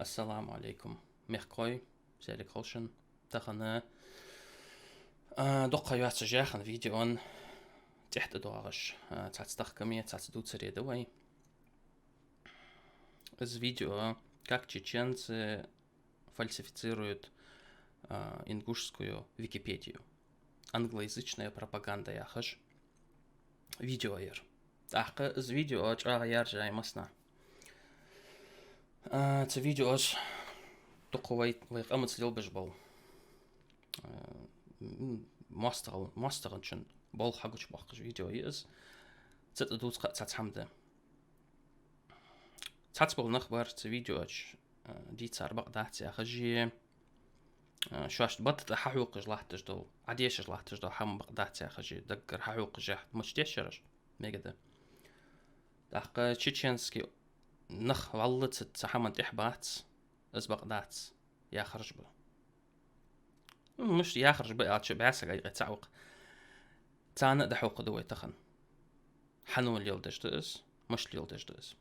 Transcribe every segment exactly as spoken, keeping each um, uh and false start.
Ассаламу Ӏалайкум, мехкахой, селик ховшин. Тахан, а, дукха ха йоацаш яхана видеон тӀехьа тӀадоагӀаш, а, цхьацца тахкаме, цхьацца дувцаре да вай. Из видео «Как чеченцы фальсифицируют, а, ингушскую Википедию. Англоязычная пропаганда» яхаш видео яр. ТӀаккха из видео чӀоагӀа яржай массанахьа. А, цу видеос дукха вай, вай къамаца лелабеш бола, а, м, моастагӀал-, моастагӀанчун болх хьагучабоаккхаш видео я из. Цу тӀа дувц кхы а цхьацца хӀама да. Цхьацца бола нах бар цу видео чу, а, дийцар бакъ дац яхаш, а, шоашта баттахьа хьахьокхаш латташ дола, Ӏодешаш латташ дола хӀама бакъ дац яхаш, даггара хьахьокхаш яхь мача тешараш, мегаргда. ТӀаккха чеченски нах валлалца цу хӀаман тӀехьа бац, из бакъ дац яхараш ба. Ну, мишта яхараш ба аьлча, бӀаь саг айкъе цаӀ ва-кх. Царна а дӀахьокхаргда вай тахан. ХӀана леладеш да из, мишта леладеш да из.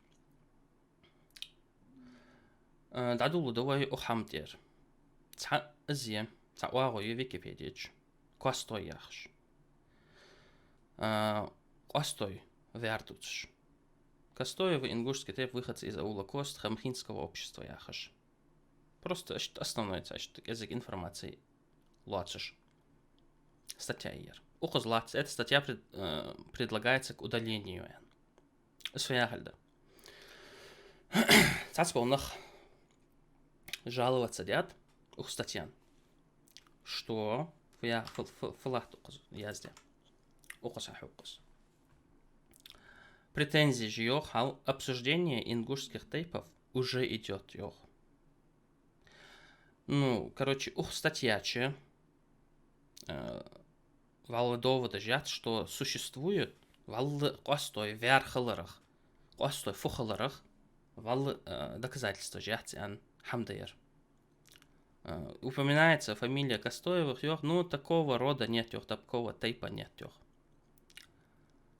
А, дӀадоладу вай укх хӀама тӀера. Цхьа из я, цхьа оагӀув я Википеде чу, Костой яхаш. А, Къостой ваьр дувцаш. Костоевы — ингушский тейп, выходцы из аула Кост Хамхинского общества яхаш. Просто иштта основной цхьа иштта кӀезига информаци лоацаш статья я ер. Укхаза латт: «Эта статья пред-, э, предлагается к удалению», аьнна. Из фу яхилга да? Цхьацца бола нах жаловаться даьд укх статьяна. Что? Фу я-, фу, фу, фу латт укхаза яздаь? Укхаза хьахьокх из. Претензеш, йоах, хьал: «Обсуждение ингушских тейпов уже идёт», йоах. Ну, короче, укх статья чу, э, валла доводаш яц, что существует валла Къостой ваьр хиларах, Къостой фу хиларах, валла, э, доказательстваш яц аьнна хӀама да ер. Э, упоминается фамилия Костоевых, йоах, ну, такого рода нет, йоах, такого тейпа нет, йоах.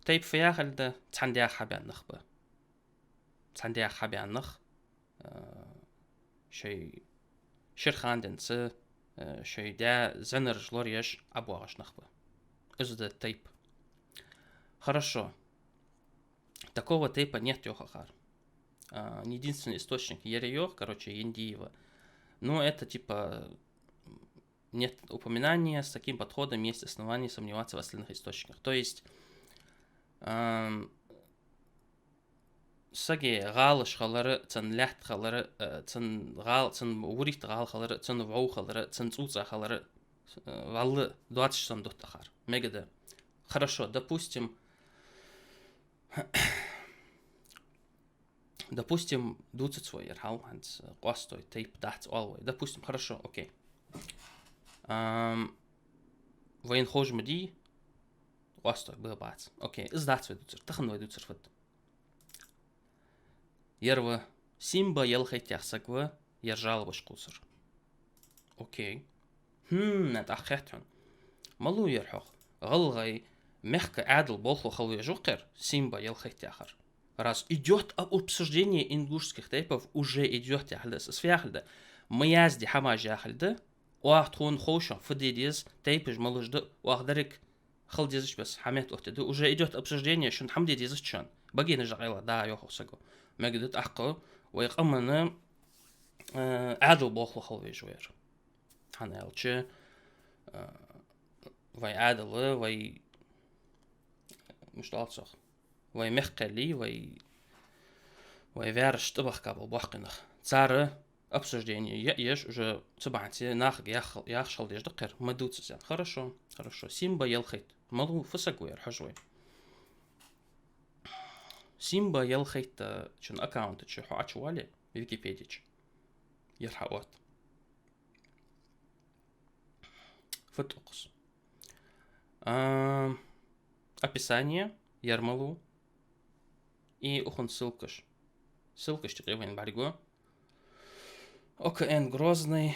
Тейп фу яхилга да? Цхьан даьх хьабаьнна нах ба. Цхьан даьх хьабаьнна нах, э, шоай шира хана денз, э, шоай даь зӀанараш лораеш ӀобоагӀаш нах ба. Из да тейп. Хорошо. Такого тейпа нет, йоах акхар. А, единственный источник ер я, йоах, короче, Яндиева. Ну, это типа нет упоминания, с таким подходом есть основания сомневаться в остальных источниках. То есть, ам, сага гӀалаш хилар, цун лаьтта хилар, э, цун гӀал-, цун вурийтта гӀала хилар, цун вӀов хилар, цун цӀоца хилар, э, валла доацаш санна дут акхар. Мегаргда. Хорошо, допустим, допустим, дувцац вай ер хьал, хӀанз Къостой тейп дац оал вай. Допустим, хорошо, окей. Ам, вайна ховш ма дий, Къостой ба, бац. Окей, из дац вай дувцар. Тахан вай дувцар фуд? Ер ва Симба Ялхайтта яха саг ва, ер жалобаш кхувсар. Окей. Хм, тӀаккха хет хьона. Малув ер хьох? ГӀалгӀай мехка Ӏаьдала болхло хила везаш ва-кх ер Симба Ялхайтта яхар. Раз идёт об-, обсуждение ингушских тейпов, уже идёт яхилга да из. Из фу яхилга да? Ма язде хӀамаш яхилга да. Оаха тхона ховш, фу де деза, тейпаш малаш да, оаха деррига хила дезача беса хӀама меттаоттаду. Уже идёт обсуждение, шун хӀама де дезац шоана. Багенаш дӀакъайла, да, йоах укх саго. Мегаргда. ТӀаккха вай къаман, э, Ӏаьдала болхло хила везаш ва ер. ХӀана аьлча, э, вай Ӏаьдала, вай, мишта оал цох, вай мехкахой, вай, вай ваьраш тӀабахка бола боккхий нах. Цар обсуждение е-, еш уже цу бахьанца нахага ях-, яхаш хила дезаш да-кх ер, ма дувца из аьнна. Хорошо, хорошо. Симба Ялхайтта. Малув, фу саг ва ер, хьожа вай. Симба Ялхайттачун аккаунта чу хьо Ӏочувале, Википеде чу, ер хьаотт. Фуд укхаза? А, описание, ер малув. И укхан ссылкаш. Ссылкаш тӀаккха вайна бӀаргагу. О К Н Грозный,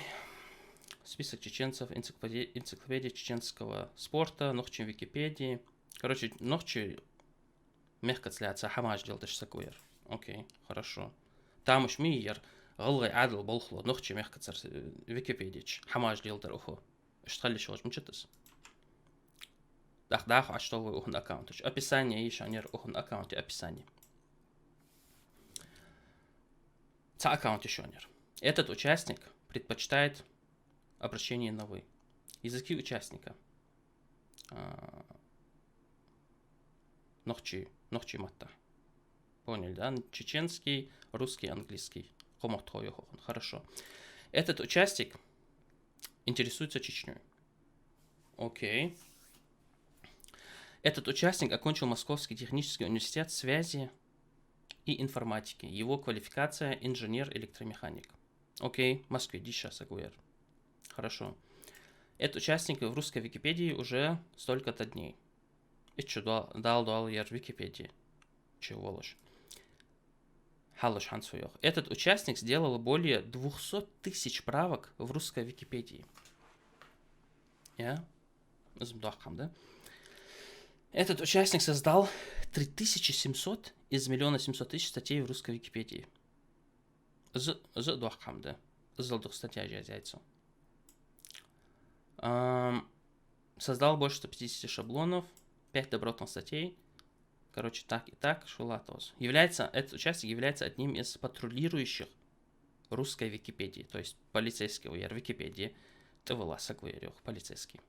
список чеченцев, энциклопеди-, энциклопедия чеченского спорта, нохчий Википедии. Короче, нохчий мехкаца лаьца хӀамаш леладеш саг ва ер. Окей, хорошо. Тамаш ма йий ер, ГӀалгӀай Ӏаьдал болхло нохчий мехкацара, э, Википеде чу хӀамаш леладар укхо. Иштта хила йиш йолаш мичад из. ТӀаккха дӀахо Ӏочудоал вай укхун аккаунта чу. Описание йиш йоагӀа ер укхун аккаунта, описание. Цхьа аккаунт йиш йоагӀа ер. Этот участник предпочитает обращение на «вы». Языки участника. А, нохчий, нохчий маттахь. Поняли, да? Чеченский, русский, английский. Кхо мотт хов йоах укхун. Хорошо. Этот участник интересуется Чечнёй. Окей. Этот участник окончил Московский технический университет связи и информатики. Его квалификация — инженер-электромеханик. Окей, Москве дийша саг ва ер. Хорошо. Этот участник в русской Википедии уже столько-то дней. Итт шу дол-, дала доал ер Википеде чу волаш. Хьалаш хӀанз фу йоах. Этот участник сделал более двухсот тысяч правок в русской Википедии. Я? Из-м доккха хӀама да. Этот участник создал три тысячи семьсот из миллиона семьсот тысяч статей в русской Википедии. Из, из доккха хӀама да. Иззал дукха статьяш язъяьй цо. Ам, создал больше ста пятидесяти шаблонов, пять добротных статей. Короче, так и так, шулатос. Является, этот участник является одним из патрулирующих русской Википедии, то есть полицейский ва ер Википеде тӀавала саг ва ер йоах, полицейский.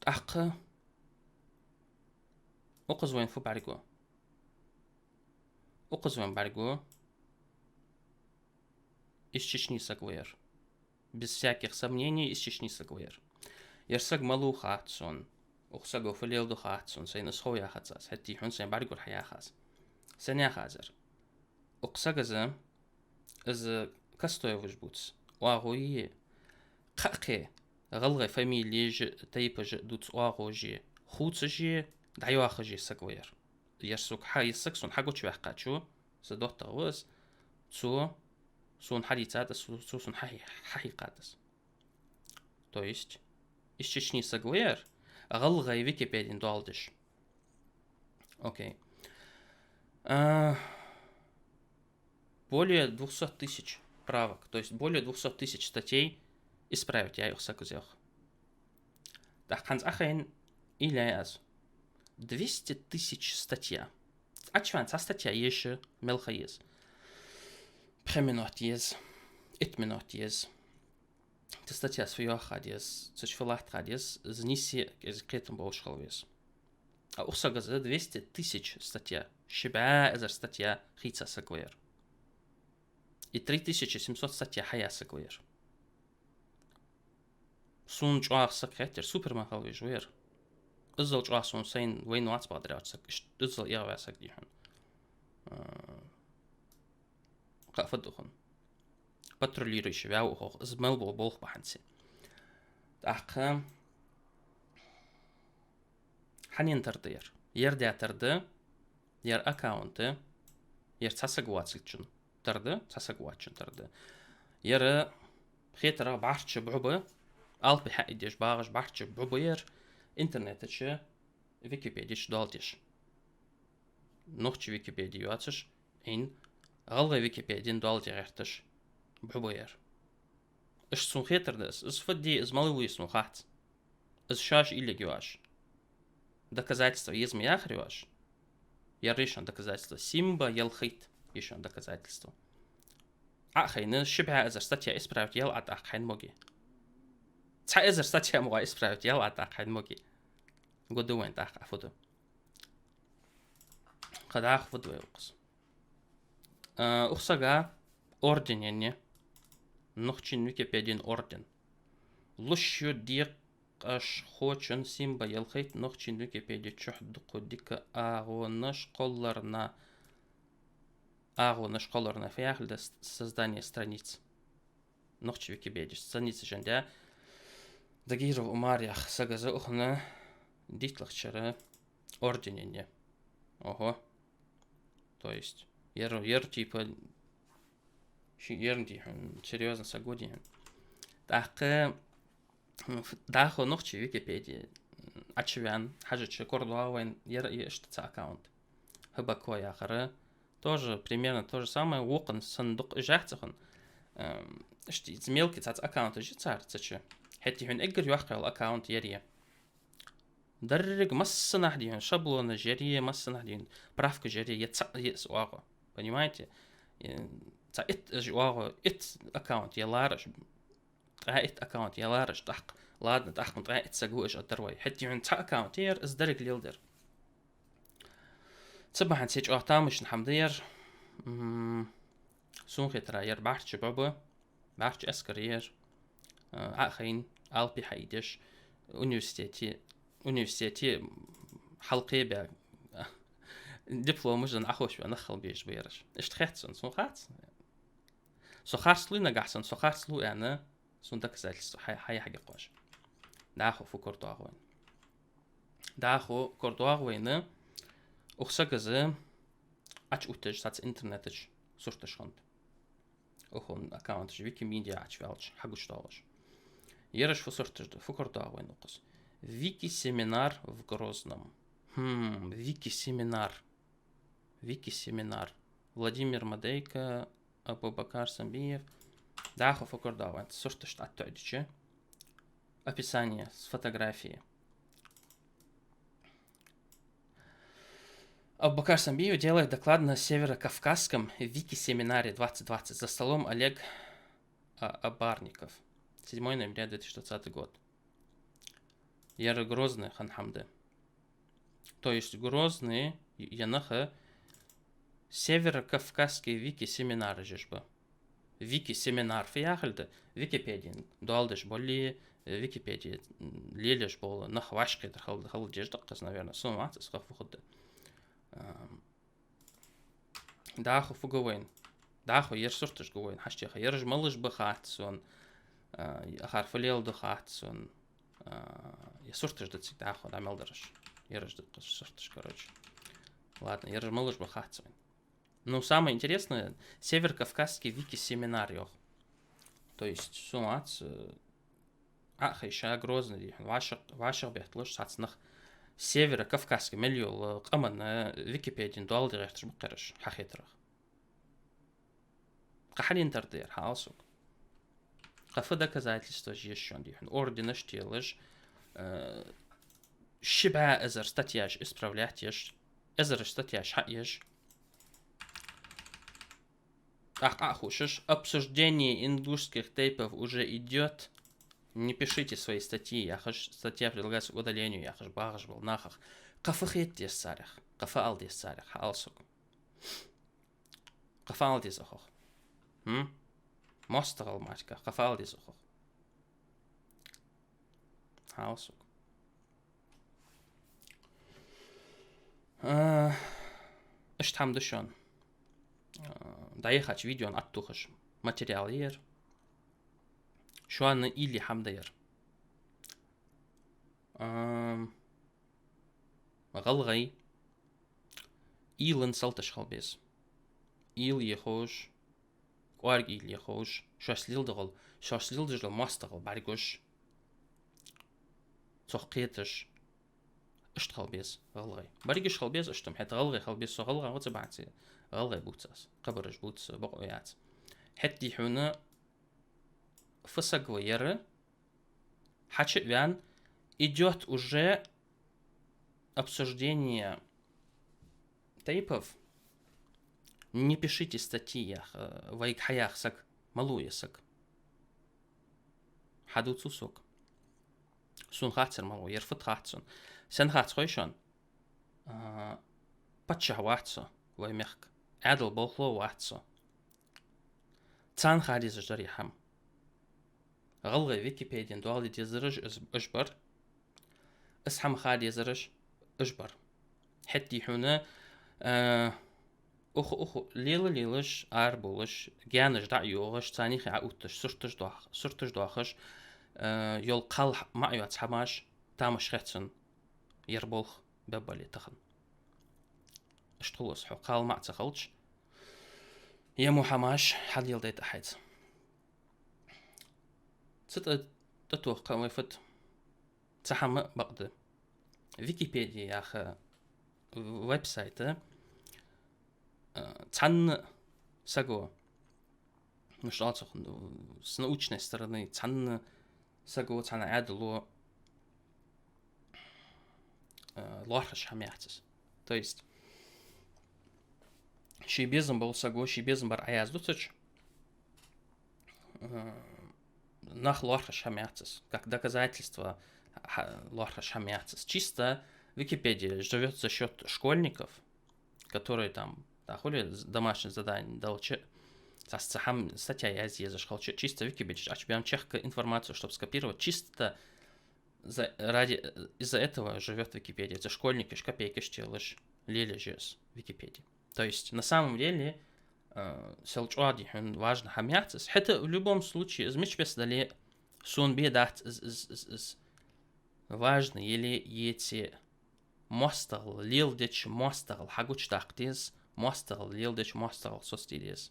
ТӀаккха укхаза вайна фу бӀаргаго? Укхаза вайна бӀаргаго из Чечни саг ва ер. Без всяких сомнений из Чечни саг ва ер. Ер саг малув хац сона. Укх саго фу леладу хац сона. Сайна из хов яхац аз. ХӀаьта хьона сайна бӀаргагур хьаяьхад аз. Сенна яьхад ер? Укх саго из, из кастой вуж буц. ОагӀув е, кхы а кхы, гӀалгӀай фамилеш а, тайпаш а дувц оагӀув е, хувцаш е, дӀайоахаш е саг ва ер. Ер сога хьа-, ер саг сона хьагучаваьккхачо, са доттагӀа ва из, цо сона хьадийцад из, цо, цо сона хьахьи-, хьахьийхад из. То есть, из Чечни саг ва ер, гӀалгӀай Википеден доал деш. Окей. А, более двухсот тысяч правок, то есть более двухсот тысяч статей исправить яьй укх саго, йоах. ТӀаккха хӀанз Ӏохайна уйла йий аз? Двести тысяч статья. Ӏочувена цхьа статья еш мел ха еза? Пхи минот еза, итт минот еза. Цу статьяс фу йоах ха деза, цу чу фу латт ха деза, из нийсса кӀезига кхетам болаш хила веза. А укх саго из двести тысяч статья, ши бӀаь эзар статья хийца саг ва ер. И три тысячи семьсот статья хьаяь саг ва ер. Сона чӀоагӀа саг хетар, Супермен хила везаш ва ер. Иззал чӀоагӀа сона сайна вайна вац бакъдар аьлча саг, ишт-, иззал эгӀаваь саг дий хьона. А, кхы а фу да укхун. Патрулирующий ваьв укхох, из мел бола болх бахьанца. ТӀаккха хьанна тара да ер? Ер даь тара да, ер аккаунт, ер цхьа саг воацилга чун тара да, цхьа саг воацачун тара да. Ер хетарах бӀарчча бӀу ба, алапи хьаийдеш багӀаш бӀарчча бӀу ба ер интернета чу Википеде чу доал деш. Нохчий Википеде йоацаш, Ӏийна, гӀалгӀай Википеден доал де гӀерташ бӀу ба ер. Иштта сона хетар да из. Из фу да, из малув сона хац. Из шоаш уйла йий оаш? Доказательство еза ма яхарий оаш? Ер я шоана доказательство. Симба ялхайтта я шоана доказательство. Ӏохайна ши бӀаь эзар статья исправить яьй Ӏа тӀаккха хьайна моги. Цхьа эзар статья ма гӀа исправить яьй Ӏа тӀаккха хьайна моги. Гуш да вайна тӀаккха фу да. Кхы дӀахо фу да вай укхаза? А, укх сага орден еннай. Нохчий Википеден орден. Луш ю декъашхочун симба ялхайтта нохчий Википеде чу дукха дика агӀонаш кхолларна, агӀонаш кхолларна фу яхилга да с-, создание страниц. Нохчий Википедеш страница жан да. Дагиров Умар яха саго из укхун дийтталагӀча шера орден еннай. Ого. То есть, ер, ер типа, ши-, ер дий хьона серьёзни саг ва дий хьона. ТӀаккха, м, ф-, дӀахо нохчий Википеде Ӏочувена хьажача, корадоагӀа вайна ер а иштта цхьа аккаунт. Хабако яхар, Тоже примерно то же самое. Вокхан санна дукха уж яц цхьан. Эм, иштта из мелкий цхьацца аккаунташ я цар цу чу. ХӀаьта хьона эггара йоккха йола аккаунт ер я. Деррига массанахьа дийхьа шаблонаш ер я, массанахьа дийхьа правкаш ер я, е цхьа, е из оагӀув. Понимаете? Е, цхьа итт уж оагӀув, итт аккаунт я лараш. Ткъаь итт аккаунт я лараш, тӀаккха. Ладно, тӀаккха ткъаь итт саг ва уж а дар вай. ХӀаьта хьона цхьа аккаунт я ер, из деррига леладер. Цу бахьан се чӀоагӀа тамашийна хӀама да ер. М, сона хетара ер бӀарчча бӀу ба, бӀарчча эскар я ер. А, Ӏохайна, Ӏалапи хьаийдеш, университете, университете хьалкхебаь, дипломаш дан Ӏохош ба нах хила безаш ба ераш. Иштта хет сона, сона хац. Со харц лув нагахьа санна, со харц лув аьнна, сона доказательство хьа-, хьаяхьаргья-кх оаш. ДӀахо фу корадоагӀа вайна. ДӀахо корадоагӀа вайна, укх сага из Ӏочуоттадеш цхьацца интернета чу сурташ хиннад. Укхун аккаунташ Викимедиа Ӏочуваьлча, хьагучадоалаш. Ераш фу сурташ да, фу корадоагӀа вайна укхаза. Вики-семинар в Грозном. Хм, вики-семинар. Вики-семинар. Владимир Мадейко, Абубакар Самбиев. ДӀахо фу корадоагӀа вайна, сурташта тӀа тоӀадича. Описание с фотографией. Абубакар Самбиев делает доклад на Северокавказском вики-семинаре двадцать двадцать. За столом Олег, а, Абарников. Седьмое ноября две тысячи двадцатый год. Ер Грозный хинна хӀама да. То есть Грозный, е нах Северокавказский вики-семинар еш ба. Вики-семинар фу яхилга да? Википеден доал деш боли, Википеде, м, лелаеш бола нах вӀашагӀкхетар хила, хила дезаш да-кх из, наверное. Сона вац из, хӀаьта фу хургда. Ам, ДӀахо фу го вайна? ДӀахо ер сурташ го вайна хьаштеха. Ераш малаш ба хац сона, а, акхар фу леладу хац сона. А, е сурташ да цига дӀахо дӀа мел дараш. Ераш да-кх сурташ, короче. Ладно, ераш малаш ба хац вайна. Ну, самое интересное, Северокавказский вики-семинар йоах. То есть, сона вац, э, Ӏохайша Грозный дийхьа, вӀашагӀ-, вӀашагӀбетталуш цхьацца нах Северокавказска мел йола къаман Википеден доал де гӀерташ ба-кх ераш, хьахетарах. Кхы хьалин тар да ер, хьаала сога. Кхы фу доказательстваш я шоана дийхьа? Орденаш телаш, э, ши бӀаь эзар статьяш исправлять еш, эзараш статьяш хьаеш. ТӀаккха Ӏохувшаш: «Обсуждение ингушских тейпов уже идёт. Не пишите свои статьи», яхаш, «статья предлагается к удалению», яхаш, багӀаш бола нахах. Кхы фу хета деза царех? Кхы фу ала деза царех? Хьаала сога. Кхы фу ала деза укхох? Хм? МоастагӀал мара кхы фу ала деза укхох? Хьаала сога. А, иштта хӀама да шоана. А, дӀаяхача видеона тӀатохаш материал я ер. Шоана уйла е хӀама да ер. Ам, гӀалгӀай уйлан салташ хила беза. Уйла е ховш, кӀоарга уйла е ховш, шоашта леладеш дола, шоашта леладеш дола моастагӀал бӀаргагуш, цох кхеташ, иштта хила беза гӀалгӀай. БӀаргагуш хила беза иштта, хӀаьта гӀалгӀай хила беза, со гӀалгӀа ва, цу бахьанца гӀалгӀай бувц аз. Кхыбараш бувц, бокъо яц. ХӀаьта дийхьа хьона фу саг ва ер, хьачу а ваьнна, идёт уже обсуждение тейпов. Не пишите статьи, яха, э, вайга хьаяха саг. Малув ер саг? Хьадувцал сога. Сона хац ер малув, ер фуд хац сона. Сенна хац хой шоана? А, паччахь вац со вай мехка. Ӏаьдала болхло вац со. Царна ха дезаш дар ер хӀама. ГӀалгӀай Википеден доал де дезараш уж, уж бар. Из хӀама ха дезараш уж бар. ХӀаьта дийхьа хьона, а, укх, укх лела-лелаш, арабовлаш, гаьнаш дӀа а йоагӀаш, царна юхе Ӏоувтташ, сурташ доах-, сурташ доахаш, а, йола кхал маӀа йоаца хӀамаш тамаш хет сона ер болх беббале тахан. Иштта хул из, хьо кхал маӀа ца хилча, е мо хӀамаш хьалеладайт Ӏа хьайца. Цу тӀа, тӀатоха кхы вай фуд? Цхьа хӀама бакъда. Википедия яха веб-сайта, э, цхьанна саго, ну, что цох, ну, с научной стороны, цхьанна саго, цхьанна Ӏаьдало, э, лоархӀаш хӀама яц из. То есть, ший безам бола саго, ший безам бар Ӏаяздуцача, э, нах лоархӀаш хӀама яц из, как доказательство хӀа-, лоархӀаш хӀама яц из. Чисто Википедия живёт за счёт школьников, которые там, да, хули з-, домашнее задание делча, цхьа, цхьа хӀама, статья язъе езаш хилча, чисто Википедия чу Ӏочубаьнна чехка информацию, чтоб скопировать, чисто за, ради, из-за этого живёт Википедия. Цу школьникаш копейкаш телаш лелаеш я из Википедия. То есть, на самом деле, э, сел чӀоагӀа дий хьона важно хӀама яц из. ХӀаьта в любом случае, из мича беса дале, сона бе дац из, из, из, из важно яле еце, моастагӀал леладеча моастагӀал хьагучадаккха деза, моастагӀал леладеча моастагӀал соцаде деза.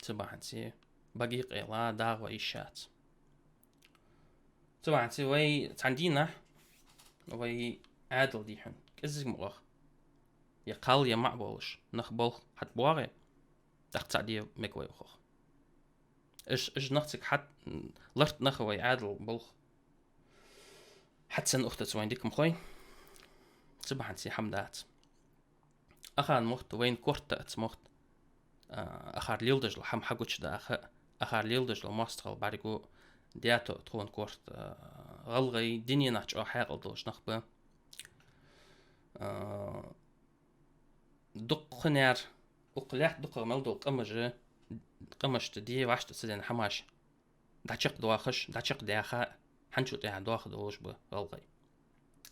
Цу бахьанца баге къайла дагӀа вай йиш яц. Цу бахьанца вай цхьан дийнахьа вай Ӏаьдал дий хьона кӀезига мукъагӀа, е кхал, е маӀа болаш нах болх хьатӀабоагӀе, тӀаккха цхьа де мег вай укхох. Уж, уж нах цига хьат-, лартӀа нах вай Ӏаьдал болх хьатӀа санна ухтац вайна дика ма хой. Цу бахьанца хӀама дац. Ахарна мотт, вайна корта аца мотт, а, ахар леладеш дола хӀама хьагучадаха, ахар леладеш дола моастагӀал бӀаргагу даьто тхона корта, а, гӀалгӀай дуненах чӀоагӀа хьаькъал долаш нах ба. А, дукха хиннаяр, укх лаьтта дукхагӀа мел дола къамаш, къамашта де вӀаштӀа ца даьнна хӀамаш дӀачакхдоахаш, дӀачакхдаьха, хӀанзчул тӀехьагӀа доаха долаш ба гӀалгӀай.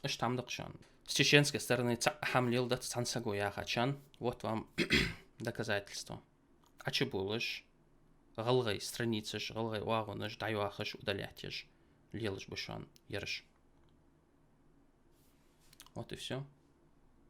Иштта хӀама да-кх шоана. С чеченской стороны цхьа хӀама леладац цхьан саго яхачун, вот вам доказательство. Ӏочубувлаш, гӀалгӀай страницаш, гӀалгӀай оагӀонаш дӀайоахаш, удалять еш, лелаш ба шоана ераш. Вот и всё.